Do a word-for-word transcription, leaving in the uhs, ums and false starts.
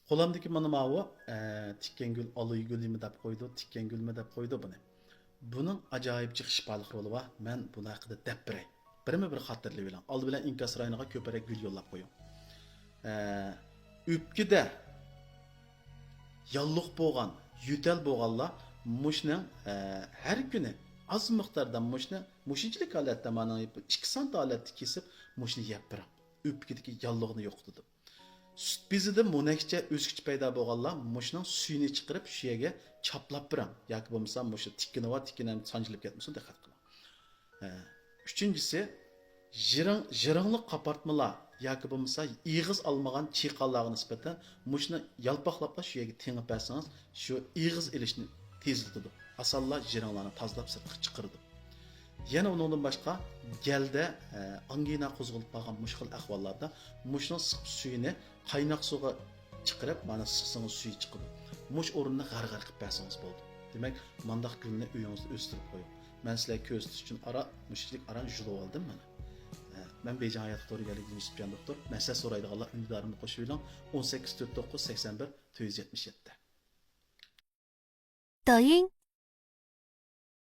قولۇمدىكى مانا ماۋۇ، ئە، تىككەن گۈل، ئالىي گۈلمۇ دەپ قويىدۇ، تىككەن گۈلمۇ دەپ قويىدۇ بۇنى. بۇنىڭ ئاجايىپ جىق شىپالىق رولى بار. مەن بۇنىڭ ھەققىدە دەپ بېرەي. بىرمۇ بىر خاتىرىلىۋېلىڭ. ئالدى بىلەن ئىنكاس رايونىغا كۆپرەك گۈل يوللاپ قويۇڭ. ئە، ئۆپكىدە ياللۇغ بولغان، يۆتەل بولغانلار مۇشۇنىڭ، ئە، ھەر كۈنى ئاز مىقداردا مۇشۇنى، مۇشۇنچىلىك ھالەتتە، مانا ئىككى سانت ھالەتتە كېسىپ، مۇشۇنى يەپ بېرىڭ. ئۆپكىدىكى ياللۇغنى يوقىتىدۇ. سۈت بېزىدا مونەكچە ئۆسكۈچ پەيدا بولغانلار مۇشۇنىڭ سۈيىنى چىقىرىپ، شۇ يەرگە چاپلاپ بېرىڭ. ياكى بولمىسا مۇشۇ تىككىنى بار، تىككىنى ھەم سانجىلىپ كەتمىسۇن، دىققەت قىلىڭ. ھە. ئۈچىنچىسى، ژىرىڭ-، ژىرىڭلىق قاپارتمىلار ياكى بولمىسا ئېغىز ئالمىغان چېقانلارغا نىسبەتەن مۇشۇنى يالپاقلاپلا شۇ يەرگە تېڭىپ بەرسىڭىز، شۇ ئېغىز ئېلىشنى تېزلىتىدۇ. ئاسانلا ژىرىڭلارنى تازىلاپ سىرتقا چىقىرىدۇ. يەنە ئۇنىڭدىن باشقا، گەلدە، ئە، ئانگىنا قوزغىلىپ قالغان مۇشۇ خىل ئەھۋاللاردا مۇشۇنىڭ سىقىپ سۈيىنى قايناق سۇغا چىقىرىپ، مانا سىقسىڭىز سۈيى چىقىدۇ. مۇشۇ ئورۇننى غەرغەر قىلىپ بەرسىڭىز بولدى. دېمەك، مانداق گۈلنى ئۆيىڭىزدە ئۆستۈرۈپ قويۇڭ. مەن سىلەرگە كۆرسىتىش ئۈچۈن ئارا، مۇشۇنچىلىك ئاران يۇلۇپ ئالدىم مانا. ئە، مەن بېيجىڭ ھاياتلىق تورىگەرلىكىدىن يۈسۈپجان دوختۇر. مەسلىھەت سورايدىغانلار ئۈندىدارىمنى قوشۇۋېلىڭ. ئون سەككىز تۆت توققۇز سەكسەن بىر تۆت يۈز يەتمىش يەتتە. 抖音、